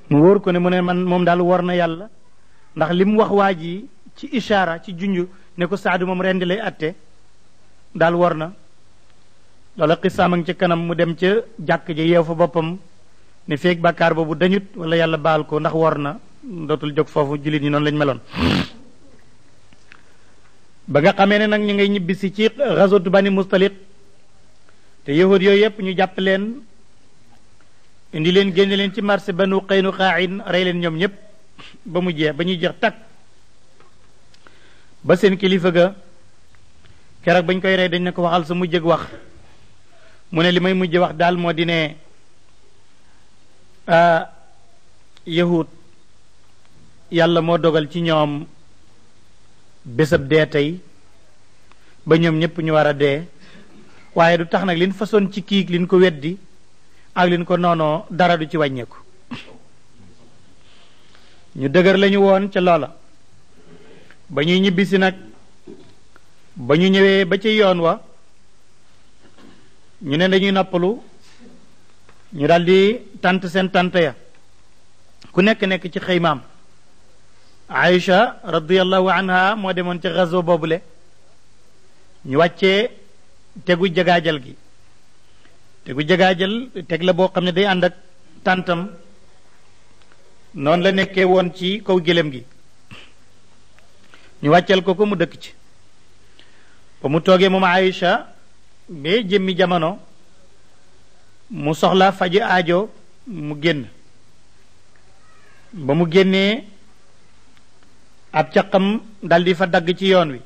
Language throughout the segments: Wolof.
mu wóor ko ne mu ne man moom daal war na yàlla ndax li mu wax waa ji ci ishaara ci junj ne ko Saadu moom rendi lay atte daal war na loola xisaam a ngi ci kanam mu dem ca jàkk ja yeew fa boppam ne feeg bàkkaar boobu dañut wala yàlla baal ko ndax war na dootul jóg foofu jullit ñi noonu lañ meloon ba nga xamee ne nag ñu ngay ñibbisi ci ghazwatu Bani Mustaliq te yahud yooyu yëpp ñu jàpp leen indi leen génne leen ci marché Banu Qaynuqaa rey leen ñoom ñëpp ba mu jeex ba ñuy jeex takk ba seen kilifa ga keroog bañ koy rey dañ ne ko waxal sa mujjëg wax mu ne li may mujj wax daal moo di ne yahud yàlla moo dogal ci ñoom bésab dee tey ba ñoom ñëpp ñu war a dee waaye du tax nag liñ façon ci kii liñ ko weddi ak liñ ko noonoo dara du ci wàññeeku ñu dëgër lañu woon ca loola ba ñuy ñibbisi nag ba ñu ñëwee ba ci yoon wa ñu ne dañuy noppalu ñu daldi tant seen tant ya ku nekk ci xëymaam Aïcha radiyallahu anha moo demoon ci gazo boobule ñu wàccee tegu jagaajal gi tegu jagaajal teg la boo xam ne day ànd ak tàntam noonu la nekkee woon ci kaw gélém gi ñu wàcceel ko mu dëkk ci ba mu toogee moom Aïcha ba jëmmi jamono mu soxla faji aajo mu génn ba mu génnee ab caqam daldi fa dagg ci yoon wi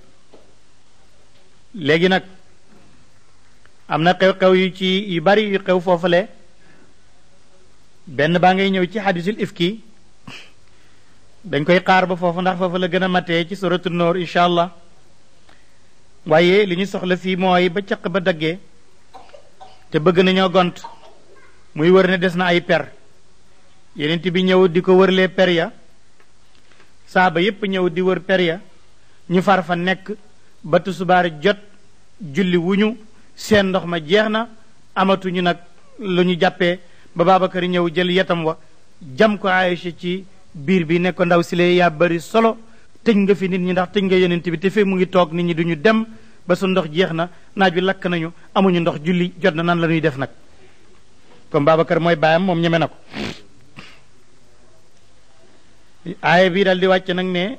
léegi nag am na xew-xew yu bari yu xew foofale benn baa ngay ñëw ci hadisul ifki dañ koy xaar ba foofu ndax foofu la gën a matee ci suratu Noor incha allah waaye li ñu soxla fii mooy ba caq ba daggee te bëgg nañoo gont muy wër ne des na ay per yenent bi ñëw di ko wërlee per ya saaba yépp ñëw di wër per ya ñu far fa nekk ba tusubaar jot julli wuñu seen ndox ma jeex na amatuñu nag lu ñu jàppee ba Babacar ñëw jël yetam wa jam ko Aïcha ci biir bi ne ko ndaw si lee yaa bari solo tëj nga fi nit ñi ndax tëj nga yenent bi te fi mu ngi toog nit ñi duñu dem ba su ndox jeex na naaj bi lakk nañu amuñu ndox julli jot na nan la ñuy def nag comme Babacar mooy baayam moom ñeme na ko aaya bi dal di wàcc nag ne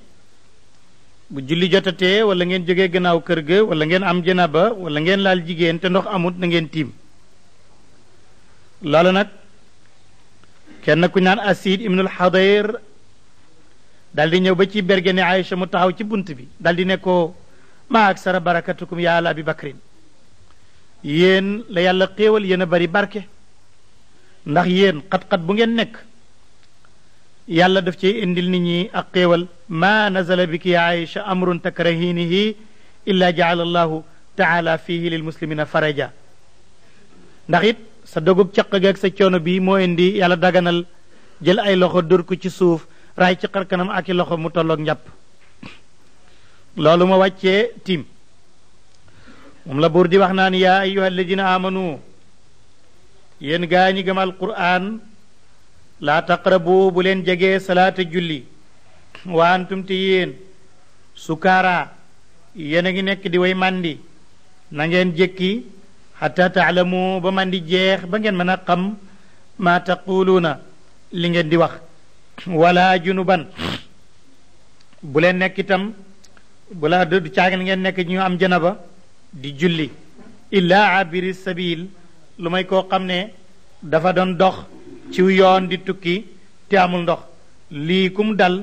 bu julli jotatee wala ngeen jógee gannaaw kër ga wala ngeen am janaba wala ngeen laal jigéen te ndox amut na ngeen tiim loolu nag kenn ku naan Asid ibnul Xadayr dal di ñëw ba ci bergene Aïcha mu taxaw ci bunt bi dal di ne ko maa aksara barakatukum yaa ala abi bakrin yéen la yàlla xéewal yéen a bari barke ndax yéen xat-xat bu ngeen nekk yàlla daf ci indil nit ñi ak xéewal ma nazala biki ya Aïcha amrun takrahinihi illa jaala allahu taala fihi lil muslimina faraja ndax it sa dogub caq gi ak sa coono bi moo indi yàlla daganal jël ay loxo dóor ko ci suuf raay ci xarkanam ak i loxo mu tolloog njàpp loolu ma wàccee tiim moom la buur di wax naan yaa ayyuha alladina amanu yéen gaa ñi gëm alquran laa taqrabu bu leen jegee salaata julli wa antum te yéen sukaara yéen a ngi nekk di way màndi na ngeen jékki xata taalamu ba màndi jeex ba ngeen mën a xam maa taquluuna li ngeen di wax wala junuban bu leen nekk itam bu la du caagan ngeen nekk ñu am janaba di julli illa abiri sabil lu may koo xam ne dafa doon dox ci yoon di tukki te amul ndox lii kum dal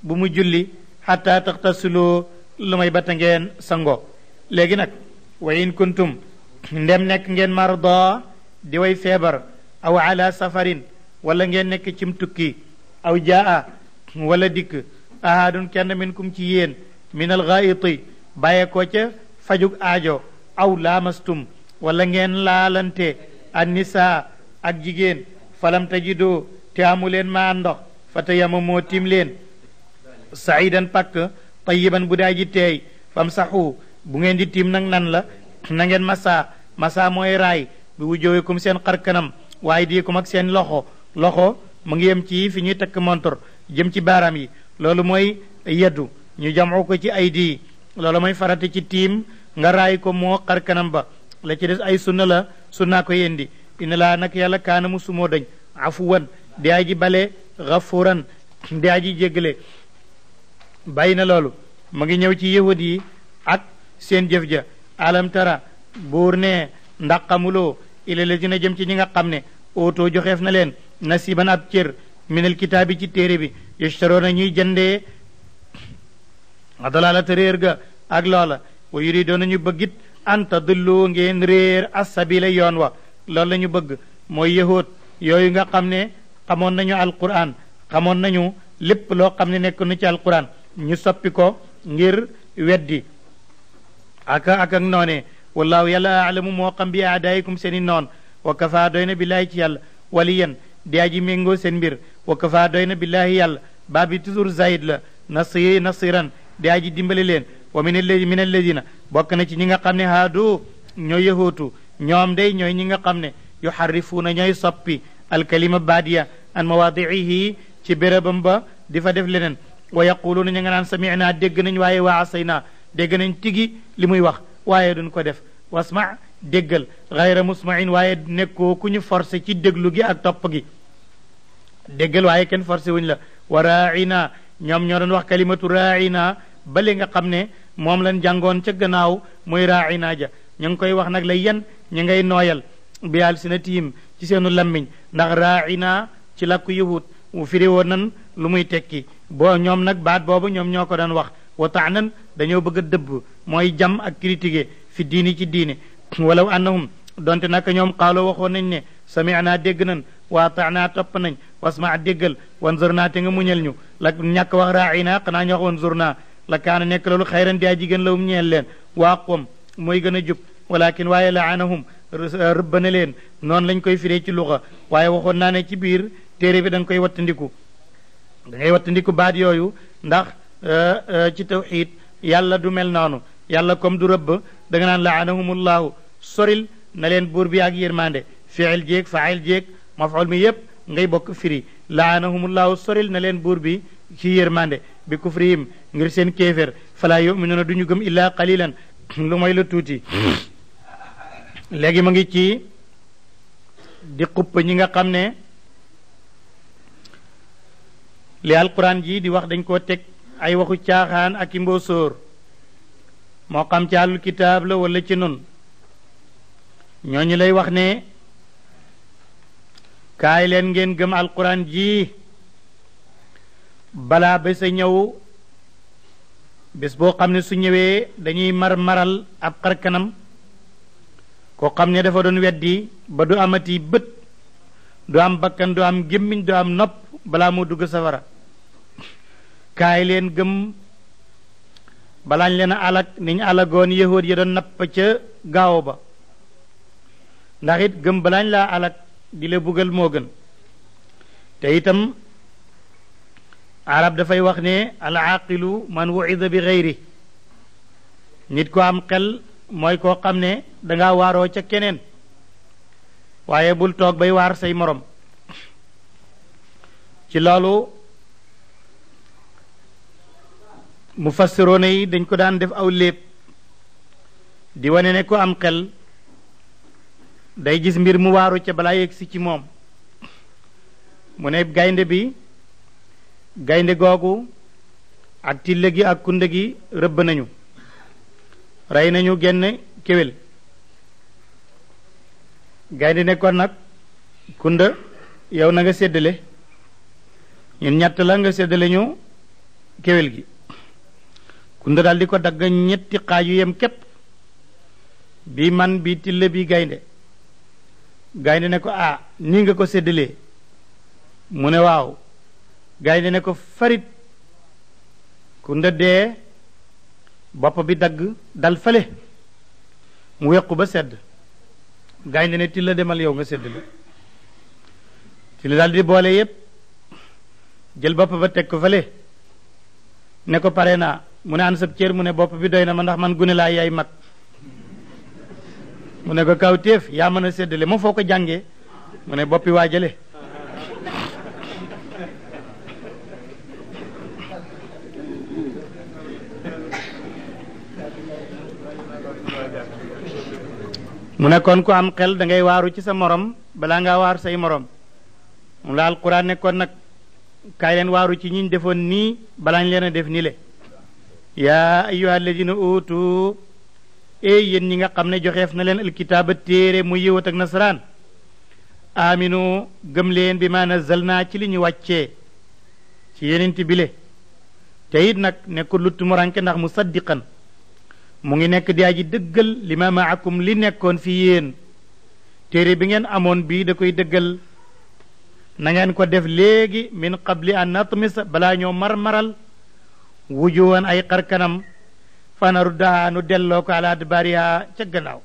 bu mu julli xataa taxtasiloo lu may bata ngeen sango léegi nag wa in kuntum ndem nekk ngeen marda di way feebar aw ala safarin wala ngeen nekk cim tukki aw jaa wala dikk ahadun kenn minkum ci yéen min al ghaiti bàyyee ko ca fajug aajo aw laamastum wala ngeen laalante an nisa ak jigéen falam tajidoo te amu leen maa ndox fa tayammamoo tim leen saidan pakk tayiban bu daa ji teey fam saxu bu ngeen di tiim nag nan la na ngeen masa mooy raay bi wu jóowekum seen xar kanam waaye diikum ak seen loxo mu ngi yem ci fi ñuy takk montor jëm ci baaraam yi loolu mooy yeddu ñu jamu ko ci aydi loolu mooy farata ci tiim nga raay ko moo xar kanam ba la ci des ay sunna la sunnaa ko yendi inna laa nag yàlla kaana mu sumoo dañ afuwan di aji bale gafuran di aji jéggale bàyyi na loolu mu ngi ñëw ci yahud yi ak seen jëf ja alam tara buur ne ndax xamuloo ila la dina jëm ci ñi nga xam ne ootoo joxeef na leen nasiban ab cër minal kitaabi ci téere bi yashtaroona ñuy jëndee adalaalata réer ga ak loola wa yuridoona ñu bëggit an tadillu ngeen réer assabila yoon wa loolu la ñu bëgg mooy yahud yooyu nga xam ne xamoon nañu alquran xamoon nañu lépp loo xam ne nekk na ci alquran ñu soppi ko ngir weddi ak noone wallaahu yàlla alamu moo xam bi aadaayikum seen i noon wa kafa doy na billaahi ci yàlla waliyan di aji méngoo seen mbir wa kafa doy na billaahi yàlla baa bi toujours zayid la nasiran di aji dimbale leen wa min alladina bokk na ci ñi nga xam ne haadu ñooy yahootu ñoom day ñooy ñi nga xam ne yuharrifuuna ñooy soppi alkalima baadiya an mawaadiihi ci bérébam ba di fa def leneen wa yaquluuna ña nga naan samina dégg nañ waaye waa asayna dégg nañ tigi li muy wax waaye duñ ko def wasma déggal gayra musmain waaye nekkoo ku ñu forcé ci déglu gi ak topp gi déggal waaye kenn forcé wuñ la wa raina ñoom ñoo doon wax kalimatu raina ba li nga xam ne moom lañ jàngoon ca gannaaw muy raina ja ñu ngi koy wax nag la yan ñu ngay nooyal bi alsinatihim ci seenu lammiñ ndax raina ci làkku yahud mu firi woon nan lu muy tekki boo ñoom nag baat boobu ñoom ñoo ko doon wax wa taanan dañoo bëgg a dëbb mooy jam ak critiquer fi diini ci diine walaw annahum donte naka ñoom xaaloo waxoon nañ ne sami'na dégg nañ wa ataana topp nañ wasma déggal wanzurna te nga muñal ñu la ñàkk wax raina xanaa ñu wax wanzurna la kaana nekk loolu xayran di jigéen lawum ñeel leen waa qom mooy gën a jub walakin waaye laanahum rëbb na leen noonu lañ koy firee ci luxa waaye waxoon naa ne ci biir téere bi da nga koy wattandiku da ngay wattandiku baat yooyu ndax ci tawxiid yàlla du mel noonu yàlla comme du rëbb da nga naan laanahumullahu soril na leen buur bi ak yërmande fiil jéeg fail jéeg maful mi yépp ngay bokk firi laanahumullahu soril na leen buur bi ci yërmande bi kufrihim ngir seen kéefér fala yuminuuna du ñu gëm illaa qalilan lu mooy lu tuuti léegi ma ngi ci di xupp ñi nga xam ne li alquran ji di wax dañ koo teg ay waxu caaxaan ak i mboosóor moo xam ci àllul kitaab la wala ci nun ñooñu lay wax ne kaay leen ngeen gëm alquran ji balaa bés a ñëw bés boo xam ne su ñëwee dañuy maral ab xarkanam koo xam ne dafa doon weddi ba du amati bët du am bakkan du am gémmiñ du am nopp balaa moo dugg safara kaay leen gëm balaañ leen a alag ni ñu alagoon yahud ya doon napp ca gaaw ba ndax it gëm balaañ laa alag di la bugal moo gën te itam arab dafay wax ne al aqilu man wuida bi xeyri nit ko am xel mooy koo xam ne danga waaroo ca keneen waaye bul toog bay waar say morom ci loolu mufassiroona yi dañ ko daan def aw léeb di wane ne ko am xel day gis mbir mu waaru ca balaa yegg si ci moom mu ne gaynde bi gaynde googu ak tille gi ak kunde gi rëbb nañu rey nañu genn kéwél gaynde ne kon nag kunda yow na nga séddale ñun ñett la nga séddale ñu kéwél gi kunda daal di ko dagg ñetti xaaj yu yem képp bi man bi tille bi gaynde gaynde ne ko ah nii nga ko séddalee mu ne waaw gaynde ne ko farit kunda dee bopp bi dagg dal fale mu wequ ba sedd gaynde ne tilla demal yow nga séddale tilla daal di boole yépp jël bopp ba teg ko fale ne ko pare naa mu ne an sab cër mu ne bopp bi doy na ma ndax man gune laa yaay mag mu ne ko kaw téef yaa mën a séddale ma foo ko jàngee mu ne boppi waajale mu ne kon ku am xel da ngay waaru ci sa morom balaa ngaa waar say morom mu la alquran ne kon nag kaay leen waaru ci ñiñ defoon nii balaañ leen a def ni le yaa ayyuha alladina utu yéen ñi nga xam ne joxeef na leen alkitaaba téere mu yëwat ak nasaraan aminu gëm leen bi ma nazalna ci li ñu wàccee ci yenenti bile te it nag nekkul lu tumuranke ndax musaddiqan mu ngi nekk di aji dëggal li ma maakum li nekkoon fi yéen téere bi ngeen amoon bii da koy dëggal na ngeen ko def léegi min qabli an natmisa balaa ñoo marmaral wujuwan ay xarkanam fanaruddaha nu delloo ko ala adbariha ca gannaaw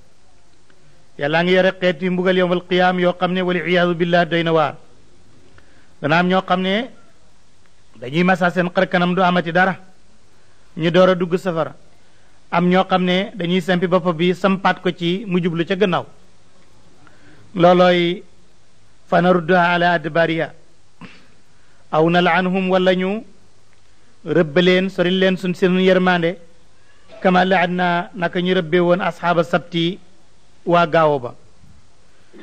yàlla ngi yore xeet yi mbugal yowmal qiyaam yoo xam ne wal iyaadu billah doy na waar dana am ñoo xam ne dañuy masa seen xarkanam du amati dara ñu door a dugg safara am ñoo xam ne dañuy sempi bopp bi sampaat ko ci mu jublu ca gannaaw loolooy fanaruddaha ala adbariha aw nal'anhum wala ñu rëbb leen soril leen suñ seen yërmande kama la'anna naka ñu rëbbee woon asxaaba sabti waa gaawo ba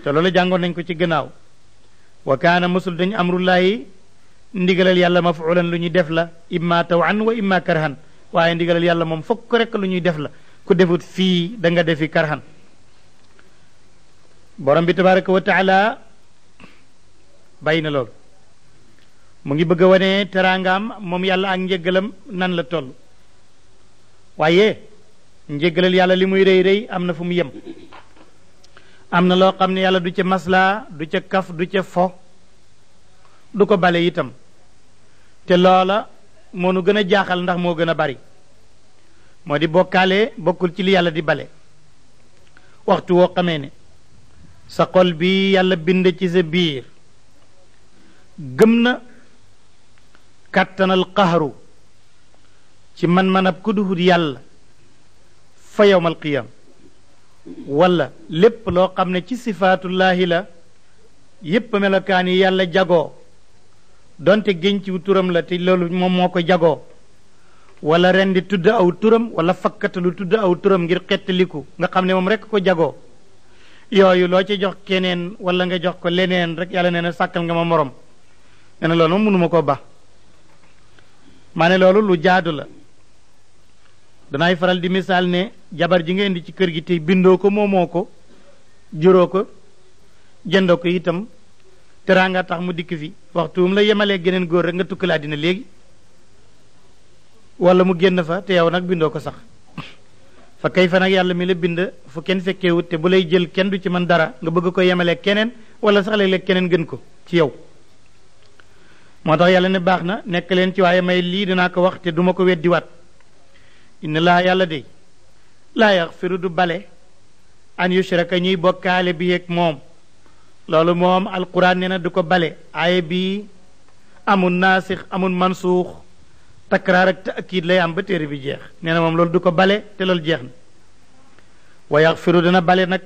te loolu jàngoon nañ ko ci gannaaw wa kaana musul dañ amrullahi ndigalal yàlla mafulan lu ñuy def la imma tawan wa imma karhan waaye ndigalal yàlla moom fokk rek lu ñuy def la ku defut fii da nga defi karhan borom bi tabaraka wa taala bàyyi na loolu mu ngi bëgg a wane teraangaam moom yàlla ak njëggalam nan la toll waaye njëggalal yàlla li muy rëy rëy am na fu mu yem am na loo xam ne yàlla du ca maslaa du ca kaf du ca fo du ko bale itam te loola moo nu gën a jaaxal ndax moo gën a bari moo di bokkaale bokkul ci li yàlla di bale waxtu woo xamee ne sa xol bi yàlla bind ci sa biir gëm na kàttanal qaharu ci man ab ku duhut yàlla fa yawmal qiyam wala lépp loo xam ne ci sifaatullaahi la yépp melokaan yi yàlla jagoo donte génn ci turam la te loolu moom moo ko jagoo wala ren di tudd aw turam wala fakkatalu tudd aw turam ngir xettaliku nga xam ne moom rekk ko jagoo yooyu loo ci jox keneen wala nga jox ko leneen rek yàlla nee na sàkkal nga ma morom nee na loolu moom mënuma koo ba maa ne loolu lu jaadu la danaay faral di misaal ne jabar ji nga indi ci kër gi tey bindoo ko moomoo ko juróo ko jëndoo ko itam teraanga tax mu dikk fi waxtuum la yemalee geneen góor rek nga tukkale àddina léegi wala mu génn fa te yow nag bindoo ko sax fa kay fa nag yàlla mi la bind fu kenn fekkeewut te bu lay jël kenn du ci mën dara nga bëgg ko yemalee keneen wala sax léeg-léeg keneen gën ko ci yow moo tax yàlla ne baax na nekk leen ci waaye may lii dinaa ko wax te duma ko weddiwaat inna laa yàlla de laa yaxfiru du bale an yushraka ñuy bokkaale bi yeeg moom loolu moom alquran nee na du ko bale aaya bi amul naasix amul mansuux takraar ak taakid lay am ba téere bi jeex nee na moom loolu du ko bale te loolu jeex na wa yaxfiru dana bale nag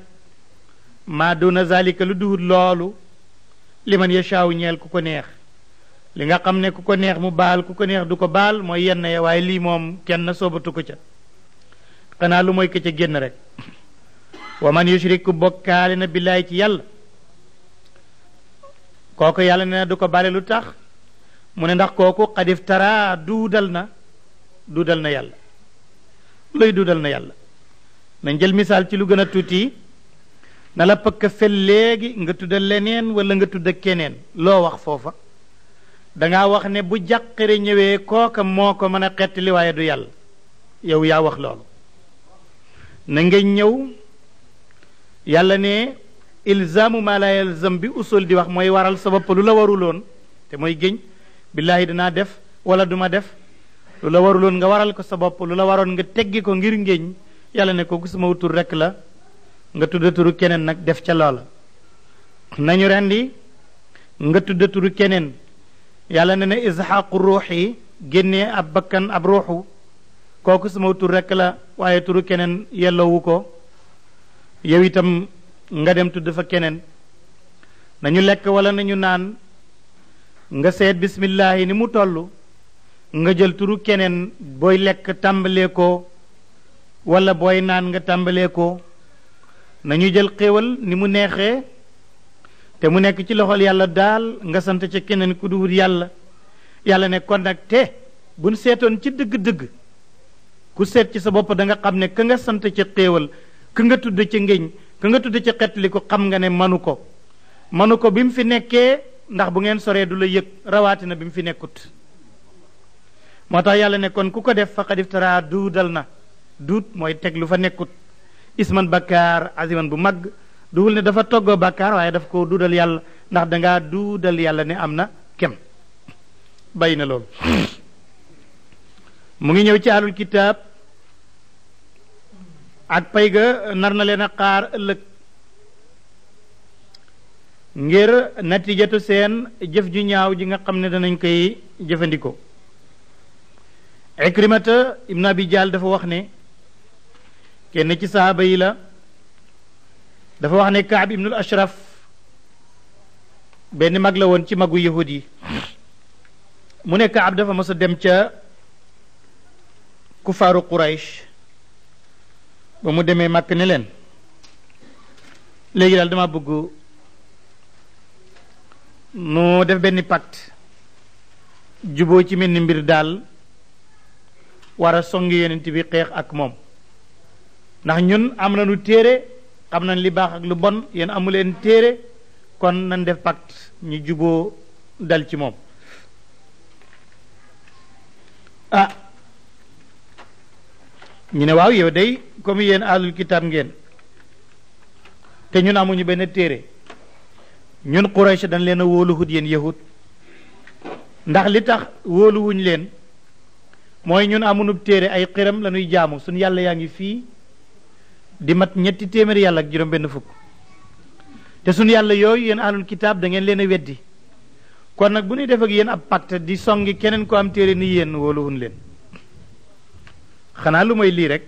maa duna zalika lu duhut loolu liman yashaaw ñeel ku ko neex li nga xam ne ku ko neex mu baal ku ko neex du ko baal mooy yenn ya waaye lii moom kenn soobatu ko ca xanaa lu mooy ko ca génn rek wa man yushrik ku bokkaale na billaay ci yàlla kooku yàlla nee na du ko bale lu tax mu ne ndax kooku xadif tara duudal na yàlla luy duudal na yàlla nañ jël misaal ci lu gën a tuuti na la pëkk fel léegi nga tudda leneen wala nga tudda keneen loo wax foofa dangaa wax ne bu jàqare ñëwee kooka moo ko mën a xettali waaye du yàlla yow yaa wax loolu na nga ñëw yàlla ne ilzaamu ma la yalzam bi usul di wax mooy waral sa bopp lu la waruloon te mooy géñ billaahi dinaa def wala duma def lu la waruloon nga waral ko sa bopp lu la waroon nga teggi ko ngir ngéñ yàlla ne kooku sama tur rekk la nga tudda turu keneen nag def ca loola nañu rendi nga tudda turu keneen yàlla ne na isxaaqu ruux yi génnee ab bakkan ab ruuxu kooku sama tur rekk la waaye turu keneen yelloowu ko yow itam nga dem tudd fa keneen nañu lekk wala nañu naan nga seet bismillahi ni mu toll nga jël turu keneen booy lekk tàmbalee ko wala booy naan nga tàmbalee ko nañu jël xéewal ni mu neexee te mu nekk ci loxol yàlla daal nga sant ca keneen ku duwut yàlla yàlla ne kon nag te buñ seetoon ci dëgg-dëgg ku seet ci sa bopp da nga xam ne ka nga sant ca xéewal ka nga tudd ca ngéñ ka nga tudd ca xetli ko xam nga ne manu ko bi mu fi nekkee ndax bu ngeen soree du la yëg rawatina bi mu fi nekkut moo tax yàlla ne kon ku ko def faqad iftara duudal na duut mooy teg lu fa nekkut isman bakkaar aziman bu mag duwul ne dafa toggoo bakkaar waaye daf ko duudal yàlla ndax dangaa duudal yàlla ne am na kem bàyyi na loolu mu ngi ñëw ci ahlul kitaab ak pay ga nar na leen a xaar ëllëg ngir natijatu seen jëf ju ñaaw ji nga xam ne danañ koy jëfandikoo Ikrimata ibn Abi Jahl dafa wax ne kenn ci sahaaba yi la dafa wax ne Kaab ibnul Ashraf benn mag la woon ci magu yahud yi mu ne Kaab dafa mës a dem ca kufaaru Quraysh ba mu demee màkk ne leen léegi daal dama bëgg nu def benn pacte juboo ci mel ni mbir daal war a songi yonent bi xeex ak moom ndax ñun am nañu téere xam nañ li baax ak lu bon yéen amuleen téere kon nañ def pacte ñu juboo dal ci moom ah ñu ne waaw yow day comme yéen ahlul kitaab ngeen te ñun amuñu benn téere ñun Quraysh dañ leen a wóoluwut yéen yahud ndax li tax wóoluwuñ leen mooy ñun amunub téere ay xiram la ñuy jaamu suñ yàlla yaa ngi fii di mat ñetti téeméeri yàlla ak juróom benn fukk te suñ yàlla yooyu yéen ahlul kitaab da ngeen leen a weddi kon nag bu ñuy def ak yéen ab pacte di songi keneen ko am téere ni yéen wóoluwuñ leen xanaa lu mooy lii rek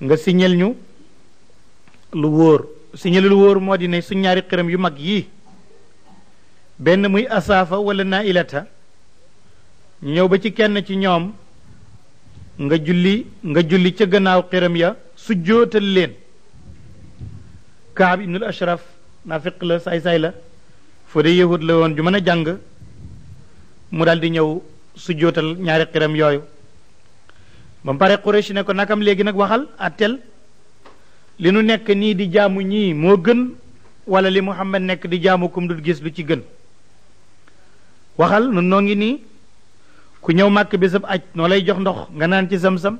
nga signal ñu lu wóor signal lu wóor moo di ne suñ ñaari xiram yu mag yii benn muy asaafa wala nailata ñu ñëw ba ci kenn ci ñoom nga julli ca gannaaw xiram ya su jootal leen Kaab ibnul Ashraf naafiq la saay-saay la foo de yahud la woon ju mën a jàng mu daal di ñëw su jootal ñaari xiram yooyu ba mu pare Quraysh ne ko nakam léegi nag waxal attel li nu nekk nii di jaamu ñii moo gën wala li Muhammad nekk di jaamu kum dul gis lu ci gën waxal nun noo ngi nii ku ñëw màkk bésab aj noo lay jox ndox nga naan ci sam-sam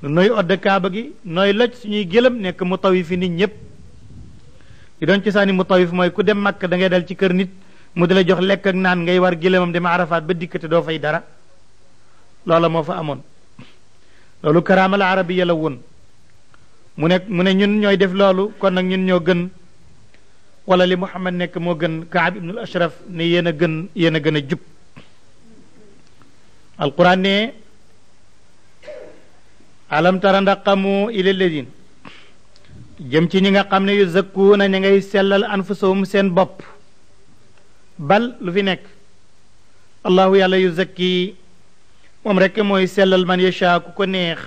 nooy odd kaaba gi nooy loj suñuy gëlëm nekk mu tawif fi nit ñépp li doon ci saani mu tawif mooy ku dem màkk da ngay dal ci kër nit mu di la jox lekk ak naan ngay war gëlëmam dem Arafaat ba dikkate doo fay dara loola moo fa amoon loolu karaamal arabiya la woon mu ne ñun ñooy def loolu kon nag ñun ñoo gën wala li Muhammad nekk moo gën Kaab ibnul Ashraf ne yéen a gën a jub alquran ne alam tara ndaqamu ila ladin jëm ci ñi nga xam ne yu zakkuuna ña ngay sellal anfusahum seen bopp bal lu fi nekk allahu yàlla yu zakki moom rekk mooy sellal man yasha ku ko neex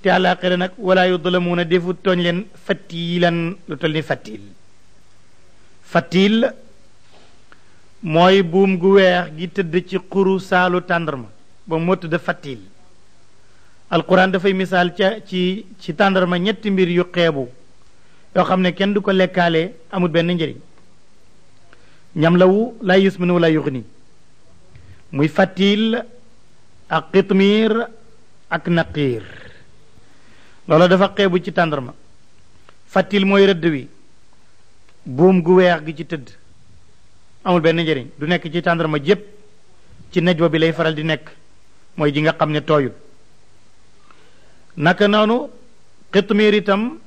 te àllaaxira nag wala yudlamuuna defu tooñ leen fatiilan lu tol ni fatil mooy buum gu weex gi tëdd ci xuru saalu tàndarma ba moo tëdd fatil alquran dafay misaal ci tàndarma ñetti mbir yu xeebu yoo xam ne kenn du ko lekkaale amul benn njëriñ ñam lawu laa yusminu wala yuxni muy fatil ak xitmiir ak naqiir loolu dafa xeebu ci tàndarma fatil mooy rëdd wi buum gu weex gi ci tëdd amul benn njëriñ du nekk ci tàndarma jépp ci najwa bi lay faral di nekk mooy ji nga xam ne tooyul naka noonu xitmiir itam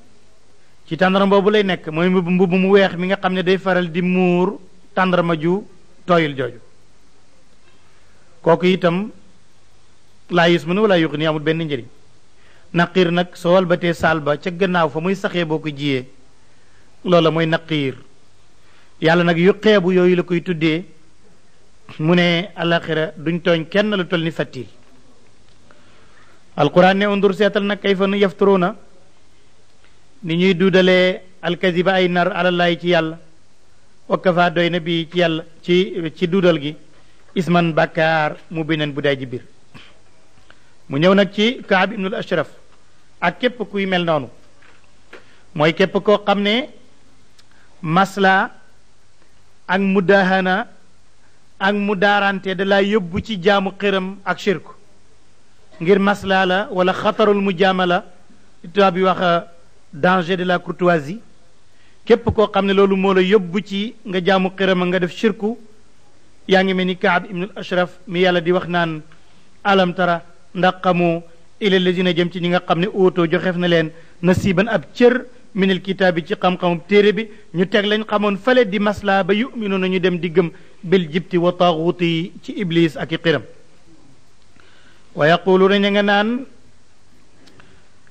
ci tàndarma boobu lay nekk mooy mbubb mu weex mi nga xam ne day faral di muur tàndarma ju tooyul jooju kooku itam laa yusminu wala yuxni amul benn njëriñ naqiir nag soo walbatee saal ba ca gannaaw fa muy saxee boo ko jiyee loola mooy naqiir yàlla nag yu xeebu yooyu la koy tuddee mu ne alaxira duñ tooñ kenn lu toll ni fattil alquran ne undur seetal nag kayfa nu yafturuna ni ñuy duudalee alkaziba ay nar alallaay ci yàlla wa kafa doy na bi ci yàlla ci duudal gi isman bàkkaar mu binan bu day ji biir mu ñëw nag ci Kaab ibnul Ashraf ak képp kuy mel noonu mooy képp koo xam ne masla ak mudahana ak mudaarante da laa yóbbu ci jaamu xiram ak shirku ngir masla la wala xatarul mujaamala tubaab bi wax danger de la courtoisie képp koo xam ne loolu moo la yóbbu ci nga jaamu xiram nga def shirku yaa ngi mel ni Kaab ibnul Ashraf mi yàlla di wax naan alam tara ndax xamu ila lazina jëm ci ñi nga xam ne ootoo joxeef na leen nasiban ab cër minal kitaabi ci xam-xamu téere bi ñu teg lañ xamoon fale di masla ba yuminu nañu dem di gëm bil jibti wa taaxuuti ci iblis ak i xiram wa yaquluuna ña nga naan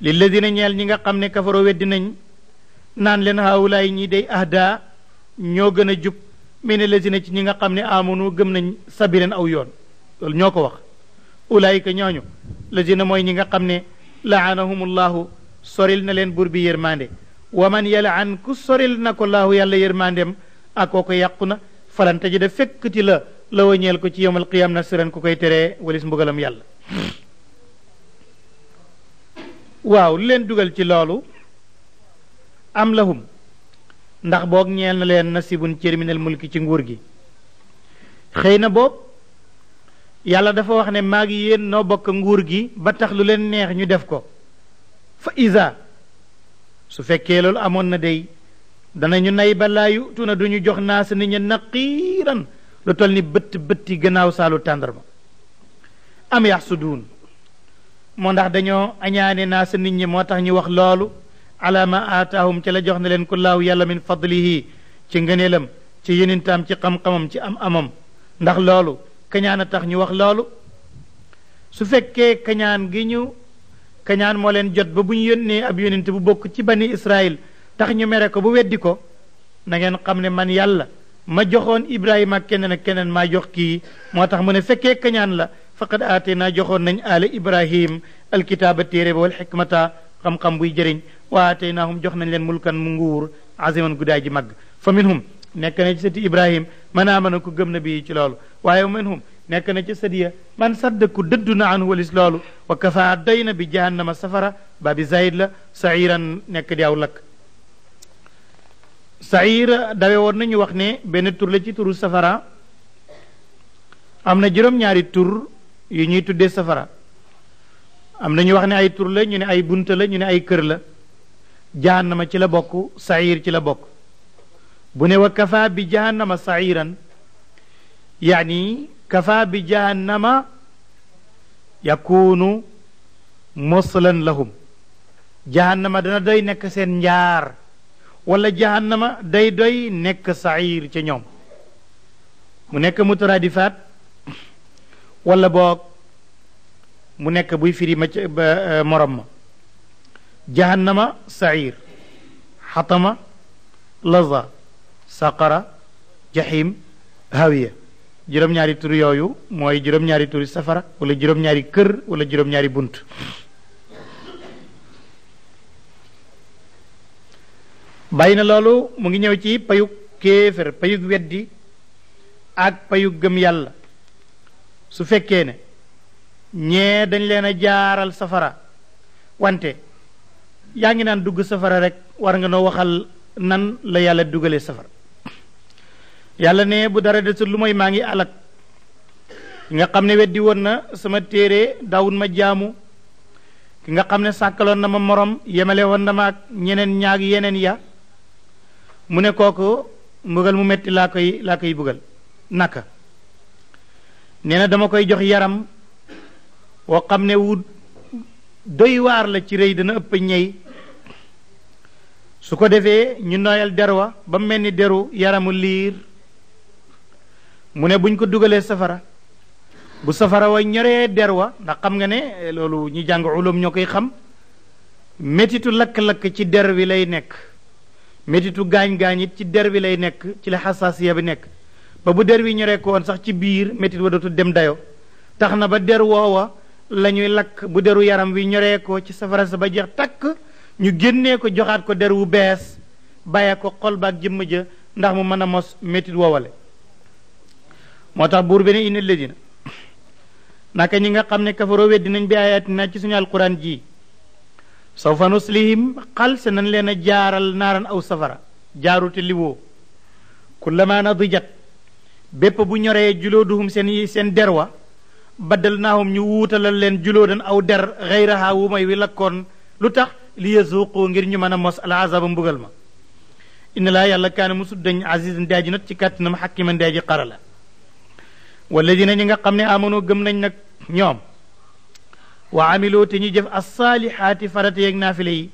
lilladina ñeel ñi nga xam ne kafaroo weddi nañ naan leen haawulaay ñi day ahda ñoo gën a jub mine lazina ci ñi nga xam ne amanu gëm nañ sabilen aw yoon loolu ñoo ko wax ulaayika ñooñu lazina mooy ñi nga xam ne laanahumullahu soril na leen buur bi yërmande wa man yalaan ku soril na ko laahu yàlla yërmandem ak koo ko yàqu na falan tajida fekkati la wañeel ko ci yowmal qiyam nasiran ku koy teree walis mbugalam yàlla waaw lu leen dugal ci loolu am lahum ndax boog ñeel na leen nasibun cër minal mulki ci nguur gi xëy na boobu yàlla dafa wax ne maa ngi yéen noo bokk nguur gi ba tax lu leen neex ñu def ko fa isa su fekkee loolu amoon na day danañu nay ba laa yutuna duñu jox naasa nit ña naqiiran lu toll ni bëtti gannaaw saalu tàndarma am yaxsuduun moo ndax dañoo añaane naasa nit ñi moo tax ñu wax loolu ala ma aataahum ci la jox na leen ku laahu yàlla min fadlihi ci ngëneelam ci yenintaam ci xam-xamam ci am amam ndax loolu kañaan a tax ñu wax loolu su fekkee kañaan moo leen jot ba bu ñu yónnee ab yónent bu bokk ci bani Israël tax ñu mere ko bu weddi ko na ngeen xam ne man yàlla ma joxoon Ibrahima ak keneen maa jox kii moo tax mu ne fekkee kañaan la faqad aateenaa joxoon nañ aala Ibrahim alkitaaba téere ba wal xikmata xam-xam buy jëriñ wa aateenaahum jox nañ leen mulkan mu nguur aziman guddaay ji màgg fa minhum nekk na ci sëti Ibrahim man aamana ku gëm na bii ci loolu waaye minhum nekk na ci sëdiya man sadda ku dëddu na anhu walis loolu wa kafa doy na bi jahannama safara ba bi zayid la sairan nekk di aw lakk sair dawe woon nañu wax ne benn tur la ci turu safara am na juróom-ñaari tur yu ñuy tuddee safara am na ñu wax ne ay tur la ñu ne ay bunta la ñu ne ay kër la jahannama ci la bokk sair ci la bokk bu ne wa kafa bi jahannama sairan yaani kafa bi jahannama yakunu muslan lahum jahannama dana doy nekk seen njaar wala jahannama day doy nekk sair ca ñoom mu nekk mutaradifaat wala boog mu nekk buy firi ma morom ma jahannama sair xatama laza saqara jahim hawiya juróom-ñaari tur yooyu mooy juróom-ñaari turi safara wala juróom-ñaari kër wala juróom-ñaari bunt bàyyi na loolu mu ngi ñëw ci payug kéefër payug weddi ak payug gëm yàlla su fekkee ne ñee dañ leen a jaaral safara wante yaa ngi naan dugg safara rek war nga noo waxal nan la yàlla dugalee safara yàlla ne bu dara desul lu mooy maa ngi alak ki nga xam ne weddi woon na sama téere daawut ma jaamu ki nga xam ne sàkkaloon na ma morom yemale woon na ma ak ñeneen ñaag yeneen ya mu ne kooku mbugal mu metti laa koy bugal naka nee na dama koy jox yaram woo xam ne wu doy waar la ci rëy dana ëpp ñey su ko defee ñu nooyal der wa ba mel ni deru yaramu liir mu ne buñ ko dugalee safara bu safara wa ñoree der wa ndax xam nga ne loolu ñi jàng ulum ñoo koy xam métitu lakk-lakk ci der wi lay nekk métitu gaañ-gaañ it ci der wi lay nekk, ci la xasaasiya bi nekk, ba bu der wi ñoree ko woon sax ci biir métit wa dootul dem dayo tax na ba der woowa la ñuy lakk bu deru yaram wi ñoree ko ci safara sa ba jeex takk ñu génnee ko joxaat ko der wu bees bàyyee ko xol baak jëmm ja ndax mu mën a mos métit woowale. moo tax buur bene inna alladina naka ñi nga xam ne kafaroo weddi nañ bi ayatina ci suñu alquran ji sawfa nuslihim xal se nañ leen a jaaral naaran aw safara jaarute liwoo kullama nadijat bépp bu ñoree julooduhum seen der wa baddal naahum ñu wuutalal leen juloodan aw der xayraha wu may wi lakkoon lu tax li yazuqu ngir ñu mën a mos al azaba mbugal ma inna laa yàlla kaana musul dañ azizan daaji not ci kàttanam xakiman daaji xarala walladina ñi nga xam ne amanoo gëm nañ nag ñoom wa amiloo te ñu jëf assaalihaati farata yeeg naafile yi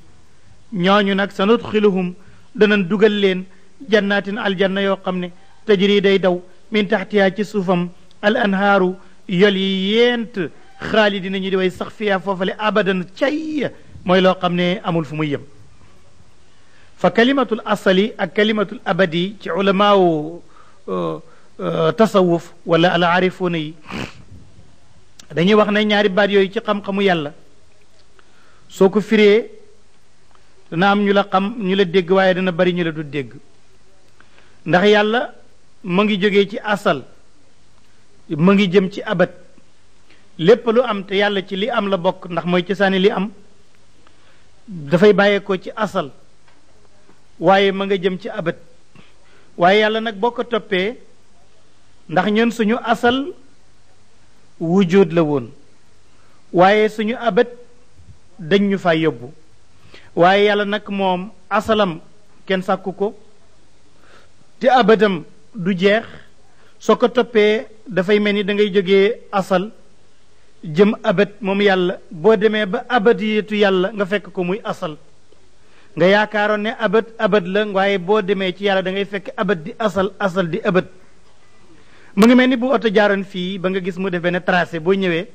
ñooñu nag sa nudxiluhum danañ dugal leen jannaatin aljanna yoo xam ne tajri day daw min taxtiha ci suufam al anhaaru yol yi yent xaalidina ñu di way sax fiya foofale abadan cay mooy loo xam ne amul fu muy yem fa kalimatul asali ak kalimatul abadi ci ulamaawu tasawuf wala al aarifuuna yi dañuy wax ne ñaari baat yooyu ci xam-xamu yàlla soo ko firee dana am ñu la xam ñu la dégg waaye dana bari ñu la du dégg ndax yàlla mu ngi jógee ci asal mu ngi jëm ci abat lépp lu am te yàlla ci li am la bokk ndax mooy cosaani li am dafay bàyyeekoo ci asal waaye ma nga jëm ci abat waaye yàlla nag boo ko toppee ndax ñun suñu asal wujud la woon waaye suñu abat dañ ñu fa yóbbu waaye yàlla nag moom asalam kenn sàkku ko te abatam du jeex soo ko toppee dafay mel ni da ngay jógee asal jëm abat moom yàlla boo demee ba abadiyatu yàlla nga fekk ko muy asal nga yaakaaroon ne abad la waaye boo demee ci yàlla da ngay fekk abad di asal di abad mu ngi mel ni bu oto jaaroon fii ba nga gis mu def benn tracé boo ñëwee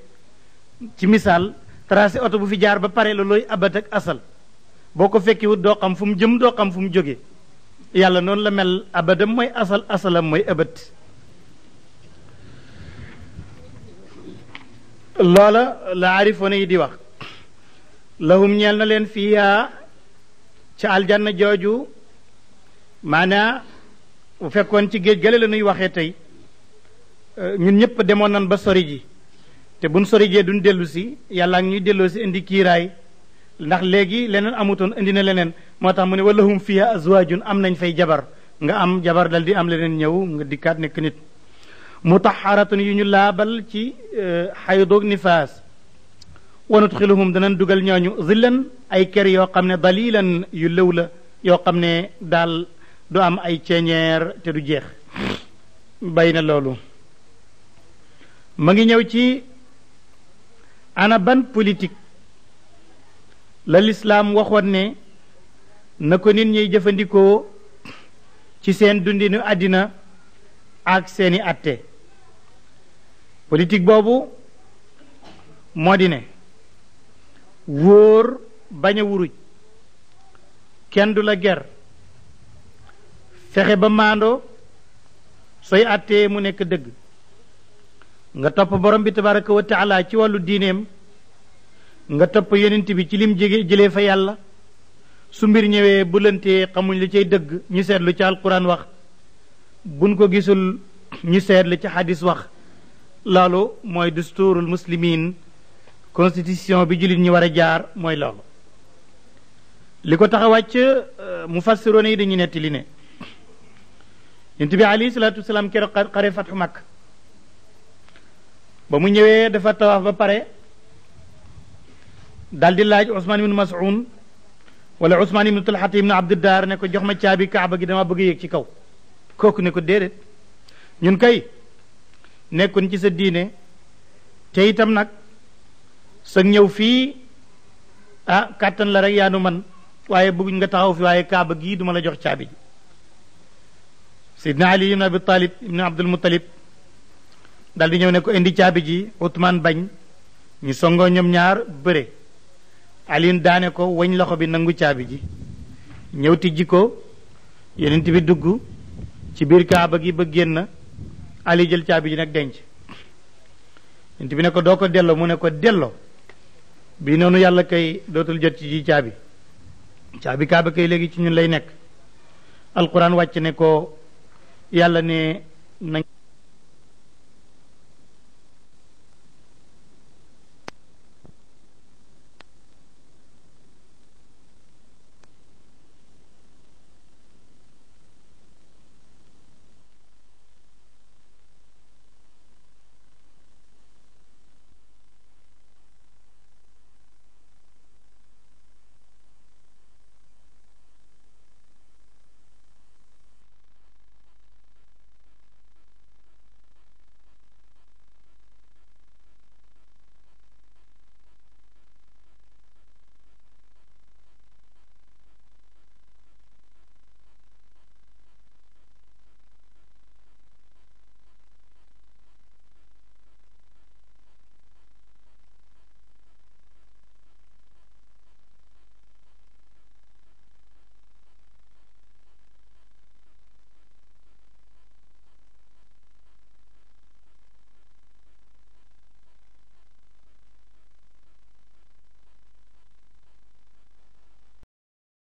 ci misaal tracé oto bu fi jaar ba pare la looy abad ak asal boo ko fekkiwut doo xam fu mu jëm doo xam fu mu jóge yàlla noonu la mel abadam mooy asal asalam mooy abad loola la aarifoona yi di wax lahum ñeel na leen fiiha ca aljanna jooju maanaa bu fekkoon ci géej gale la nuy waxee tey ñun ñëpp demoon nan ba sori ji te buñ sori jee duñ dellu si yàlla ak ñuy delloo si indi kiiraay ndax léegi leneen amutoon indi na leneen moo tax mu ne walahum fiha azwaajun am nañ fay jabar nga am jabar dal di am leneen ñëw nga dikkaat nekk nit mutaharatun yu ñu laabal ci xaydoog nifaas wa nudxiluhum danañ dugal ñooñu zillan ay kër yoo xam ne dalilan yu lëw la yoo xam ne daal du am ay ceeñeer te du jeex bay na loolu ma ngi ñëw ci ana ban politique la lislaam waxoon ne na ko nit ñiy jëfandikoo ci seen dundinu àddina ak seeni atte politique boobu moo di ne wóor bañ a wuruj kenn du la ger fexe ba maandoo sooy attee mu nekk dëgg nga topp borom bi tabaraka wa taala ci wàllu diineem nga topp yonent bi ci lim jëlee fa yàlla su mbir ñëwee bu lëntee xamuñ li cay dëgg ñu seet lu ci alquran wax buñ ko gisul ñu seet lu ci hadis wax loolu mooy dusturul muslimin constitution bi jullit ñi war a jaar mooy loolu li ko tax a wàcc mufassiroon yi dañuy netti li ne yonent bi alayhi salaatu wasalaam keroog xare fatxu Makka ba mu ñëwee dafa tawaaf ba pare daldi laaj Usmaan ibnu Mas'uun wala Usmaan ibnu Talhat ibnu Abduddaar ne ko jox ma caabi kaaba gi dama bëgg a yéeg ci kaw kooku ne ko déedéet ñun kay nekkuñ ci sa diine te itam nag sa ñëw fii kàttan la rek yaa nu man waaye bëgguñ nga taxaw fi waaye kaaba gii duma la jox caabi ji Seydina Ali ibnu Abi Talib ibnu Abdul Muttalib dal di ñëw ne ko indi caabi ji Usmaan bañ ñu songoo ñoom ñaar bëre Aliin daane ko wañ loxo bi nangu caabi ji ñëw tijji ko yonent bi dugg ci biir kaaba gi ba génn ali jël caabi ji nag denc yonent bi ne ko doo ko delloo mu ne ko delloo bii noonu yàlla kay dootul jot ci ji caabi kaaba kay léegi ci ñun lay nekk alquran wàcc ne ko yàlla ne nañ